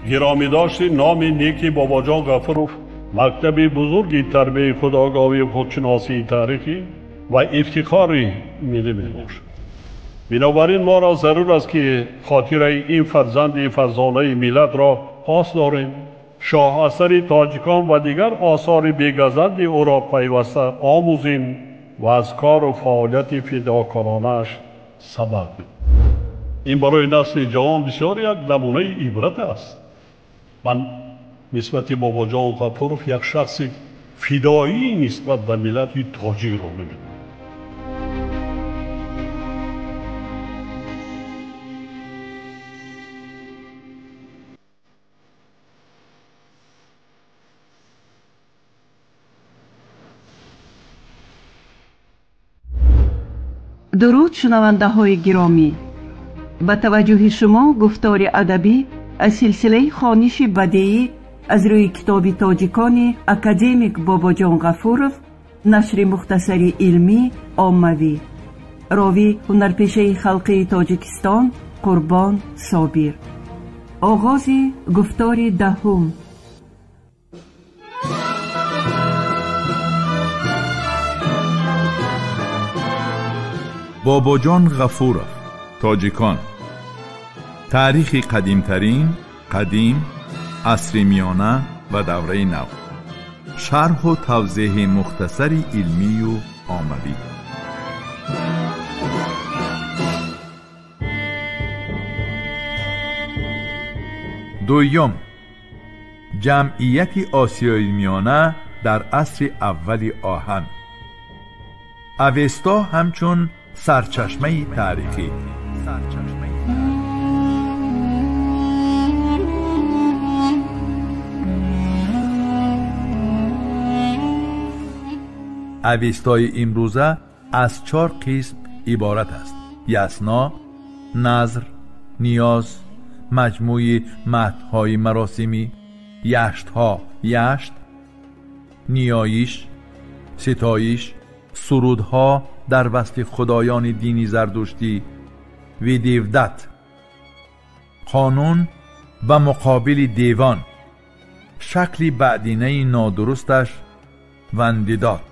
Гиромӣ дошти номи неки Бобоҷон Ғафуров мактаби бузурги тарбияи худогоҳӣ, худшиносии таърихӣ ва ифтихори миллӣ мебошад. Бинобар ин моро зарур аст, ки хотираи ин фарзанди фарзонаи миллатро пос дорем, шоҳасари тоҷикон ва дигар осори бегазанди ӯро пайваста омӯзем ва аз кору фаъолияти фидокоронааш сабақ бигирем. Ин барои насли ҷавон бисёр як намунаи ибрат аст. Ман нисбати Бобоҷон Ғафуров як шахси фидоӣ нисбат ба миллати тоҷикро мебинам. Дуруд, шунавандаҳои гиромӣ! Ба таваҷҷӯҳи шумо гуфтори адабӣ аз силсилаи хониши бадеӣ аз рӯи китоби тоҷикони академик Бобоҷон Ғафуров, нашри мухтасари илмӣ оммавӣ. Ровӣ ҳунарпешаи халқии Тоҷикистон Қурбон Собир. Оғози гуфтори даҳум. Бобоҷон Ғафуров, тоҷикон. Таърихи қадимтарин, қадим, асри миёна ва давраи нав. Шарҳу тавзеҳи мухтасари илмию оммавӣ. Дуюм, ҷамъияти Осиёи Миёна дар асри аввали оҳан. Авесто ҳамчун сарчашмаи таърихӣ. Авестои имрӯза аз чор қисм иборат аст: ясно, назр, ниёз, маҷмӯи матнҳои маросимӣ, яштҳо, яшт, ниёиш, ситоиш, сурудҳо дар васфи худоёни дини зардуштӣ, видивдат, қонун ба муқобили девон, шакли баъдинаи нодурусташ вандидод,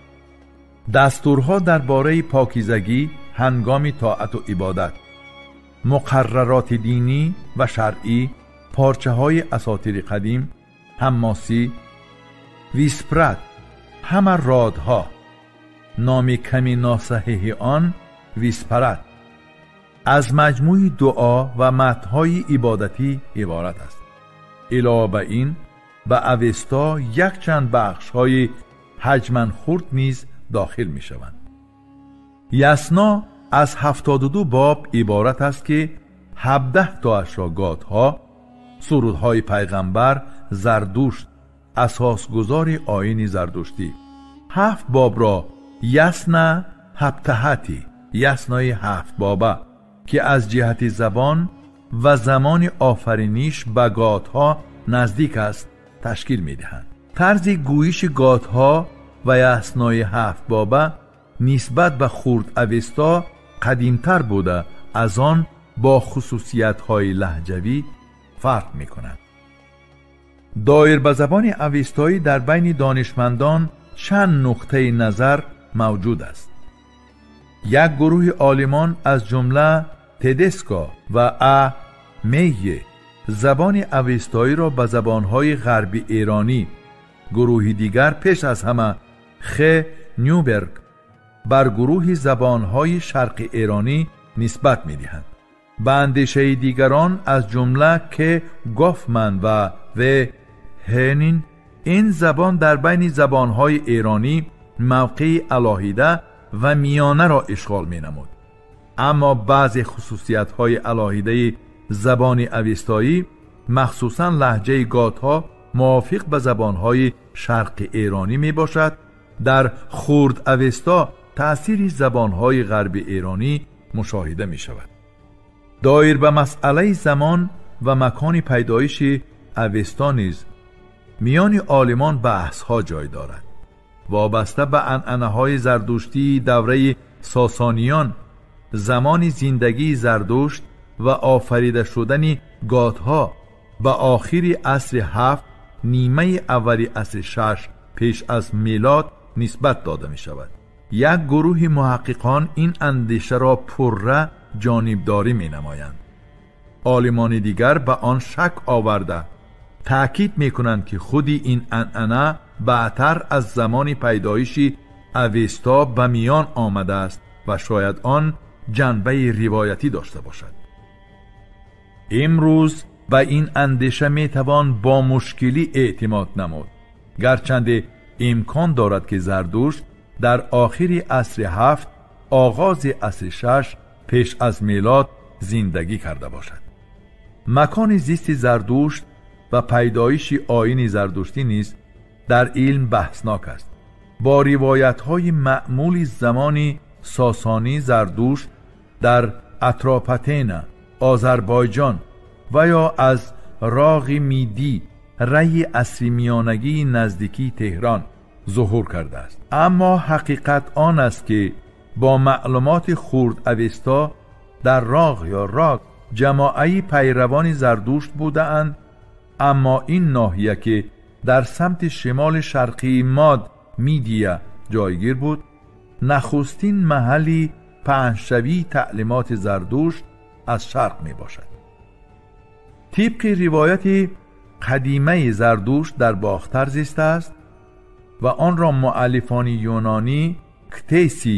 дастурҳо дар бораи покизагӣ ҳангоми тоату ибодат, муқаррароти динӣ ва шаръӣ, порчаҳои асотири қадим, ҳаммосӣ, виспрат, ҳама родҳо, номи ками носаҳеҳи он виспарат, аз маҷмӯи дуо ва матнҳои ибодатӣ иборат аст. Илова ба ин, ба Авесто якчанд бахшҳои ҳаҷман хурд низ дохил мешаванд. Ясно аз 72 боб иборат аст, ки 17 тоашро готҳо, сурудҳои пайғамбар Зардушт, асосгузори оини зардуштӣ, 7 бобро ясна ҳаптаҳати, яснои ҳафтбоба, ки аз ҷиҳати забон ва замони офариниш ба готҳо наздик аст, ташкил медиҳанд. Тарзи гӯйиши готҳо ва яснои ҳафтбоба нисбат ба хурд Авесто қадимтар буда, аз он бо хусусиятҳои лаҳҷавӣ фарқ мекунад. Доир ба забони авестоӣ дар байни донишмандон чанд нуқтаи назар мавҷуд аст. Як гурӯҳи олимон аз ҷумла Тедеско ва А. Мейе забони авестоиро ба забонҳои ғарби эронӣ, гурӯҳи дигар пеш аз ҳама Х. Нюберг бар гурӯҳи забонҳои шарқи эронӣ нисбат медиҳанд. Ба андешаи дигарон аз ҷумла К. Гофман ва В. Ҳенин, ин забон дар байни забонҳои эронӣ мавқеи алоҳида ва миёнаро ишғол менамуд. Аммо баъзе хусусиятҳои алоҳидаи забони авестоӣ, махсусан лаҳҷаи готҳо, мувофиқ ба забонҳои шарқи эронӣ мебошад. Дар хурд Авесто таъсири забонҳои ғарби эронӣ мушоҳида мешавад. Доир ба масъалаи замон ва макони пайдоиши Авесто низ миёни олимон баҳсҳо ҷой дорад. Вобаста ба анъанаҳои зардуштии давраи сосониён, замони зиндагии Зардушт ва офарида шудани готҳо ба охири асри ҳафт, нимаи аввали асри шаш пеш аз милод нисбат дода мешавад. Як гурӯҳи муҳаққиқон ин андешаро пурра ҷонибдорӣ менамоянд. Олимони дигар ба он шак оварда таъкид мекунанд, ки худи ин анъана баъдтар аз замони пайдоиши Авесто ба миён омадааст ва шояд он ҷанбаи ривоятӣ дошта бошад. Имрӯз ба ин андеша метавон бо мушкилӣ эътимод намуд, гарчанде имкон дорад, ки Зардушт дар охири асри ҳафт, оғози асри шаш пеш аз милод зиндагӣ карда бошад. Макони зисти Зардушт ва пайдоиши оини зардуштӣ низ дар илм баҳснок аст. Бо ривоятҳои маъмули замони Сосонӣ Зардушт дар Атропатена, Озарбойҷон ва ё аз Роғи Мидӣ, раи асри миёнагии наздикии Теҳрон зуҳур кардааст. Аммо ҳақиқат он аст, ки бо маълумоти хурд Авесто дар Роғ ё Рог ҷамоаи пайравони Зардушт будаанд, аммо ин ноҳия, ки дар самти шимоли шарқии Мод Мидия ҷойгир буд, нахустин маҳалли паҳншавии таълимоти Зардушт аз шарқ мебошад. Тибқи ривояти қадимаи Зардушт дар Бохтар зистааст ва онро муаллифони юнонӣ Ктеси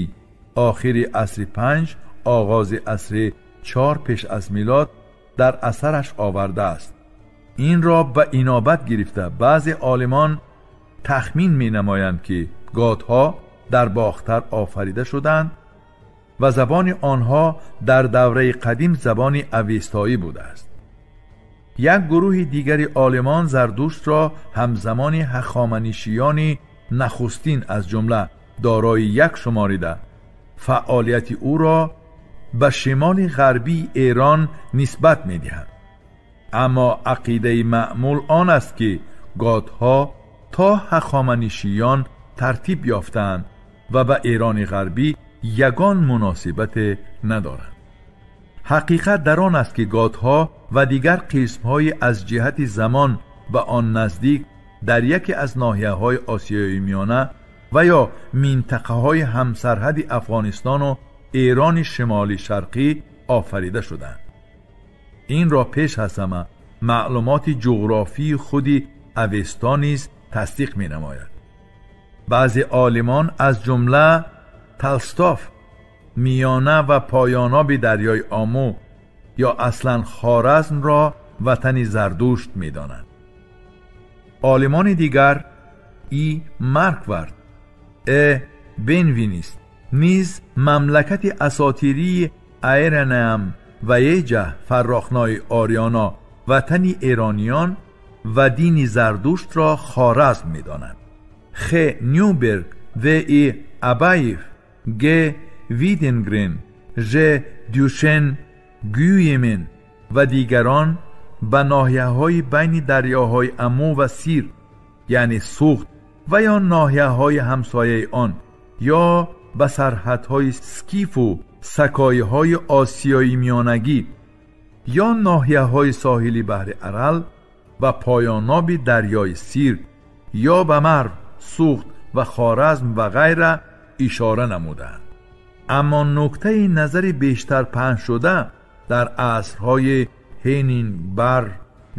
охири асри панҷ, оғози асри чор пеш аз милод дар асараш овардааст. Инро ба инобат гирифта баъзе олимон тахмин менамоянд, ки готҳо дар Бохтар офарида шуданд ва забони онҳо дар давраи қадим забони авестоӣ будааст. Як гурӯҳи дигари олимон Зардуштро ҳамзамони ҳахоманишиёни нахустин, аз ҷумла дорои як шуморида, фаъолияти ӯро ба шимоли ғарбии Эрон нисбат медиҳанд. Аммо ақидаи маъмул он аст, ки готҳо то ҳахоманишиён тартиб ёфтаанд ва ба Эрони ғарбӣ ягон муносибате надоранд. Ҳақиқат дар он аст, ки готҳо ва дигар қисмҳои аз ҷиҳати замон ба он наздик дар яке аз ноҳияҳои Осиёи Миёна ва ё минтақаҳои ҳамсарҳади Афғонистону Эрони шимоли шарқӣ офарида шуданд. Инро пеш аз ҳама маълумоти ҷуғрофии худи Авесто низ тасдиқ менамояд. Баъзе олимон аз ҷумла Талстоф миёна ва поёноби дарёи Омӯ ё аслан Хоразмро ватани Зардушт медонанд. Олимони дигар И Марквард, Э Бенвинист низ мамлакати асотирии Айранам ва Еҷа фаррохнои Ориёно ватани эрониён ва дини Зардуштро Хоразм медонанд. Х Нюберг, В И Абаев, Г Виденгрен, Ж Дюшен Гюемен ва дигарон ба ноҳияҳои байни дарёҳои Аму ва Сир, яъне Суғд, ва ё ноҳияҳои ҳамсояи он, ё ба сарҳадҳои Скифу сакоиҳои Осиёи Миёнагӣ, ё ноҳияҳои соҳили баҳри Арал ва поёноби дарёи Сир, ё ба Марв, Суғд ва Хоразм ва ғайра ишора намуданд. Аммо нуктаи назари бештар паҳншуда дар асрҳои Ҳенинг, Бар,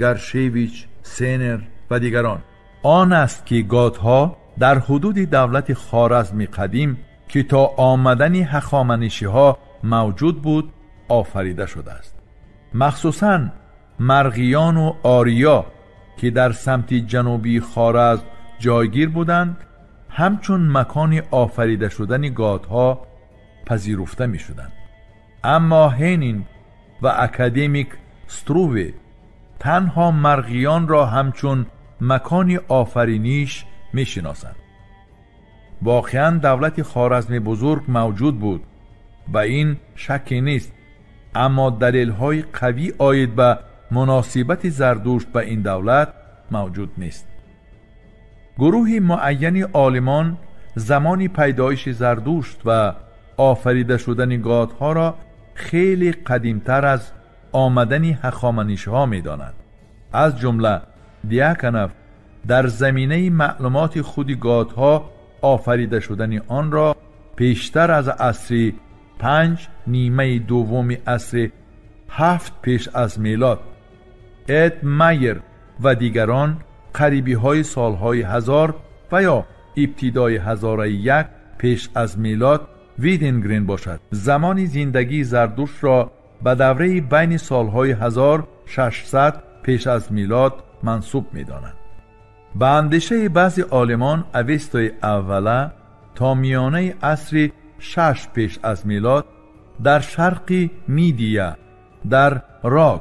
Гаршевич, Сенер ва дигарон он аст, ки готҳо дар ҳудуди давлати Хоразми қадим, ки то омадани ҳахоманишиҳо мавҷуд буд, офарида шудааст. Махсусан марғиёну ориё, ки дар самти ҷанубии Хоразм ҷойгир буданд, ҳамчун макони офарида шудани готҳо пазируфта мешуданд. Аммо Ҳенинг ва академик Струве танҳо марғиёнро ҳамчун макони офариниш мешиносанд. Воқеан давлати Хоразми бузург мавҷуд буд, ба ин шакке нест, аммо далелҳои қавӣ оид ба муносибати Зардушт ба ин давлат мавҷуд нест. Гурӯҳи муайяни олимон замони пайдоиши Зардушт ва офарида шудани готҳоро хеле қадимтар аз омадани ҳахоманишиҳо медонанд. از جمله دیاکنف در زمینه معلومات خود گاتها آفریده شدن آن را پیشتر از عصر 5 نیمه دوم عصر 7 پیش از میلاد، اد مایر و دیگران قریبی های سالهای 1000 و یا ابتدای 1001 پیش از میلاد ویدنگرین باشد. زمان زندگی زردوشت را به دوره بین سالهای 1600 پیش از میلاد منسوب می‌دانند. به اندیشه بعضی عالمان اوستای اوله تا میانه عصر 6 پیش از میلاد در شرق میدیا در راگ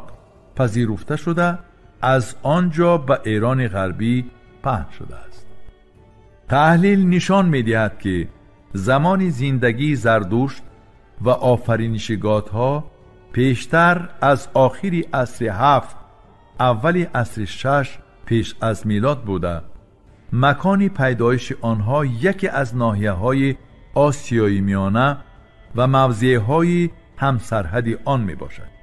پذیرفته شده، از آنجا به ایران غربی پهن شده است. تحلیل نشان می‌دهد که زمان زندگی زردوشت و آفرینش گاتها پیشتر از آخر عصر 7 اول عصر 6 پیش از میلاد بوده. مکان پیدایش آنها یکی از ناحیه‌های آسیای میانه و موضع‌های همسرحد آن می باشد.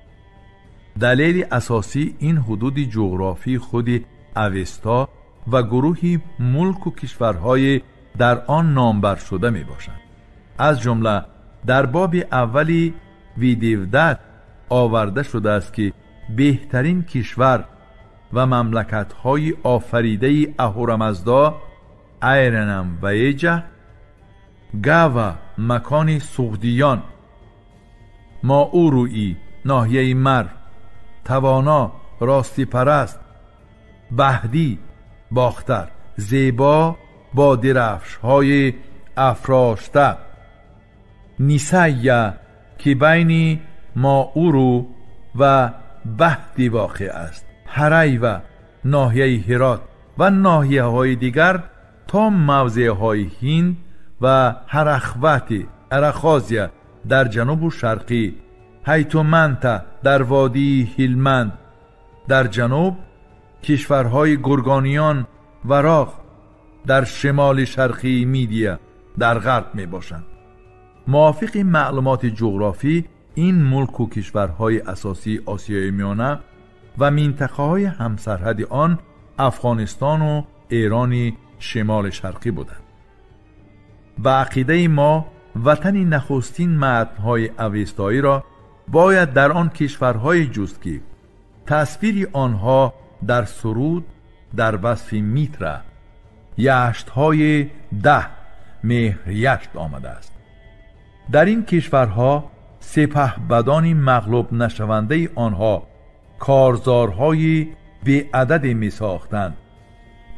دلیل اساسی این حدود جغرافی خود اوستا و گروهی ملک و کشورهای در آن نامبر شده می باشند. از جمله در باب اولی ویدیودت آورده شده است که بهترین کشور و مملکت‌های آفریده اهورامزدا ایرنم و ایجه، گاوا مکان سغدیان، ماوروئی ناحیه مر، توانا راستی پرست، بهدی باختر، زیبا با درفش‌های افراشته، نیسیا که بین ماورو و بهدی واقع است، هری و ناحیه هرات و ناحیه های دیگر تا موضع های هند و هرخوت ارخازیا در جنوب و شرقی، هیتومنتا در وادی هلمند در جنوب، کشورهای گرگانیان و راغ در شمال شرقی میدیا در غرب می باشند. موافق معلومات جغرافی این ملک و کشورهای اساسی آسیای میانه و منطقه های همسرحد آن افغانستان و ایران شمال شرقی بودند. به عقیده ما وطن نخستین متن‌های اوستایی را باید در آن کشورهای جست که تصویر آنها در سرود در وصف میترا یشت‌های 10 مهر یشت آمده است. در این کشورها سپهبدان مغلوب نشونده آنها کارزارهای بی‌عدد می ساختند،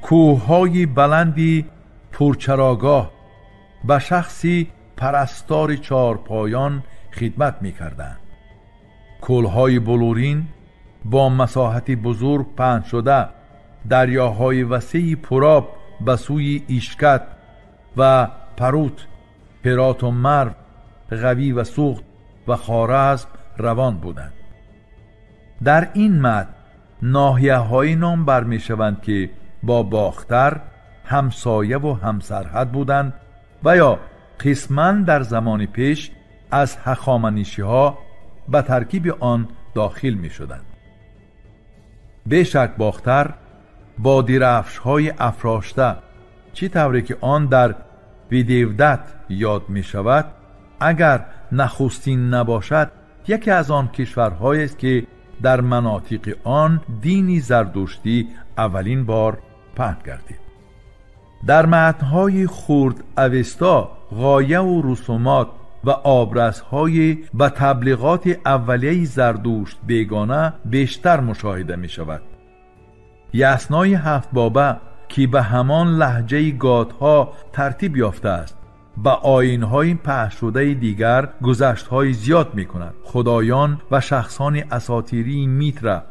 کوههای بلندی پرچراگاه به شخصی پرستار چارپایان خدمت می کردند. کلهای بلورین با مساحت بزرگ پهن شده، دریاهای وسیع پرآب به سوی ایشکت و پروت، هرات و مرو، غوی و سوخت و خوارزم روان بودند. در این متن ناحیه‌های نام بر می‌شوند که با باختر همسایه و همسرحد بودند و یا قسماً در زمان پیش از هخامنشی‌ها به ترکیب آن داخل می‌شدند. بیشک باختر با درفش‌های افراشته، چه طوری که آن در ویدیودت یاد می‌شود، اگر نخستین نباشد یکی از آن کشورهایی است که در مناطق آن دینی زردشتی اولین بار پهن گردید. در متن‌های خرد اوستا غایه و رسومات و آبرس‌های و تبلیغات اولیه زردشت بیگانه بیشتر مشاهده می شود. یسنای 7 بابه که به همان لهجه گاتها ترتیب یافته است، به آیین‌های پهن شده دیگر گذشت‌های زیاد می‌کند. خدایان و شخصان اساطیری میترا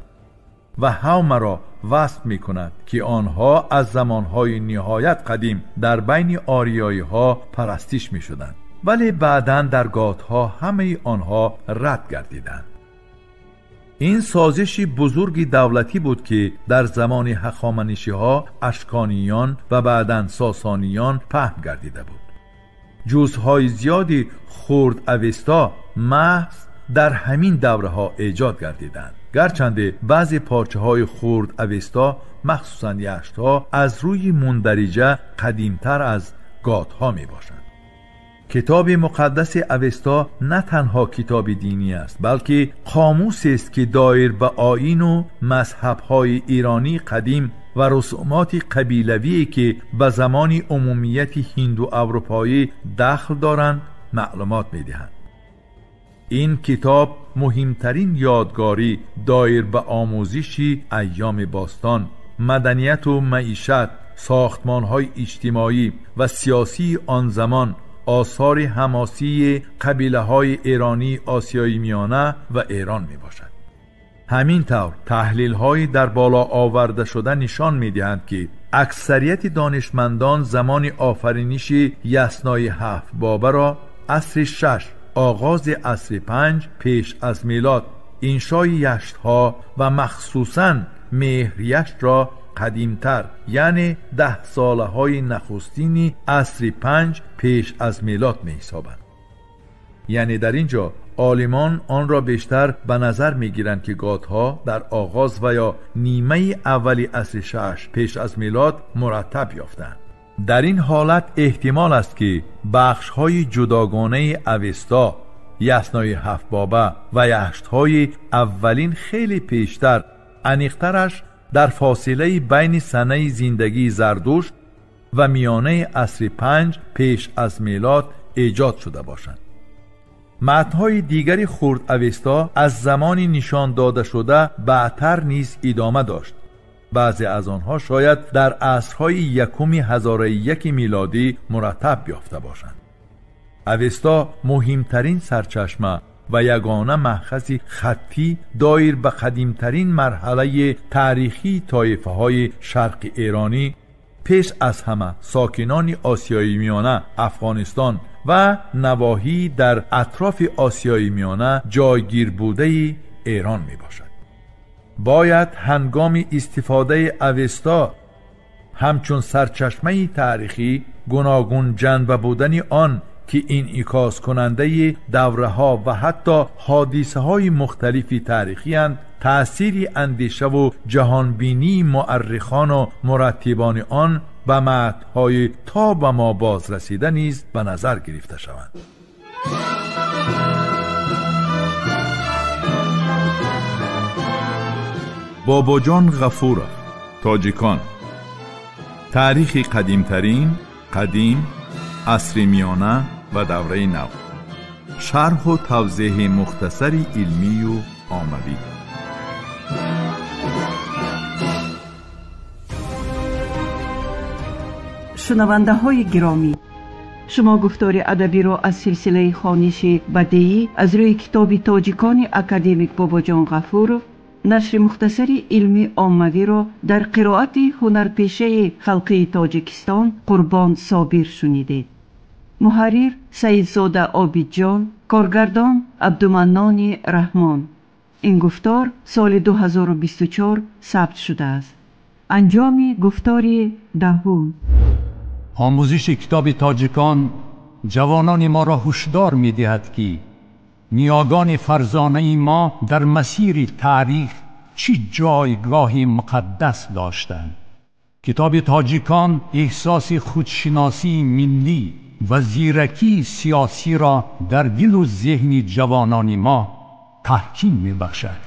و هومه را وصف می‌کند که آنها از زمان‌های نهایت قدیم در بین آریایی‌ها پرستش می‌شدند، ولی بعداً در گاتها همه آنها رد گردیدند. این سازش بزرگ دولتی بود که در زمان هخامنشی‌ها، اشکانیان و بعداً ساسانیان پهن گردیده بود. جزهای زیادی خرد اوستا محض дар ҳамин давраҳо эҷод гардиданд. Гарчанде баъзе порчаҳои хурд Авесто, махсусан яштҳо, аз рӯи мундариҷа қадимтар аз готҳо мебошанд. Китоби муқаддаси Авесто на танҳо китоби динӣ аст, балки қомусест, ки доир ба оину мазҳабҳои эронии қадим ва русумоти қабилавие, ки ба замони умумияти ҳинду-аврупоӣ дахл доранд, маълумот медиҳанд. Ин китоб муҳимтарин ёдгорӣ доир ба омӯзиши айёми бостон, маданияту маишат, сохтмонҳои иҷтимоӣ ва сиёсии он замон, осори ҳамосии қабилаҳои эронии Осиёи Миёна ва Эрон мебошад. Ҳамин тавр таҳлилҳои дар боло оварда шуда нишон медиҳанд, ки аксарияти донишмандон замони офариниши Яснои ҳафт бобаро асри шаш, оғози асри панҷ пеш аз милод, иншои яштҳо ва махсусан меҳрияштро қадимтар, яъне 10 солаҳои нахустини асри панҷ пеш аз милод меҳисобанд. Яъне дар ин ҷо олимон онро бештар ба назар мегиранд, ки готҳо дар оғоз ва ё нимаи аввали асри шаш пеш аз милод мураттаб ёфтанд. Дар ин ҳолат эҳтимол аст, ки бахшҳои ҷудогонаи Авесто, Яснои ҳафтбоба ва яштҳои аввалин хеле пештар, аниқтараш дар фосилаи байни санаи зиндагии Зардушт ва миёнаи асри панҷ пеш аз милод эҷод шуда бошанд. Матнҳои дигари хурд Авесто аз замони нишон дода шуда баъдтар низ идома дошт. Баъзе аз онҳо шояд дар асрҳои якуми ҳазораи яки милодӣ мураттаб ёфта бошанд. Авесто муҳимтарин сарчашма ва ягона маъхази хаттӣ доир ба қадимтарин марҳалаи таърихии тоифаҳои шарқи эронӣ, пеш аз ҳама сокинони Осиёи Миёна, Афғонистон ва навоҳӣ дар атрофи Осиёи Миёна ҷойгир будаи Эрон мебошад. Бояд ҳангоми истифодаи Авесто ҳамчун сарчашмаи таърихӣ гуногун ҷанба будани он, ки инъикоскунандаи давраҳо ва ҳатто ҳодисаҳои мухталифи таърихиянд, таъсири андешаву ҷаҳонбинии муаррихону мураттибони он ба матнҳои то ба мо боз расида низ ба назар гирифта шаванд. Бобоҷон Ғафуров, Тоҷикон. Таърихи қадимтарин, қадим, асри миёна ва давраи нав. Шарҳу тавзеҳи мухтасари илмию оммавӣ. Шунавандаҳои гиромӣ, шумо гуфтори адабиро аз силсилаи хониши бадеӣ аз рӯи китоби тоҷикони академик Бобоҷон Ғафуров, нашри мухтасари илми оммавиро дар қироати ҳунарпешаи халқии Тоҷикистон Қурбон Собир шунидед. Муҳаррир Саидзода Обидҷон, коргардон Абдуманнони Раҳмон. Ин гуфтор соли 2024 сабт шудааст. Анҷоми гуфтори даҳум. Омӯзиши китоби тоҷикон ҷавонони моро ҳушдор медиҳад, ки ниёгони фарзонаи мо дар масири таърих чӣ ҷойгоҳи муқаддас доштанд. Китоби тоҷикон эҳсоси худшиносии миллӣ ва зиракии сиёсиро дар дилу зеҳни ҷавонони мо таҳким мебахшад.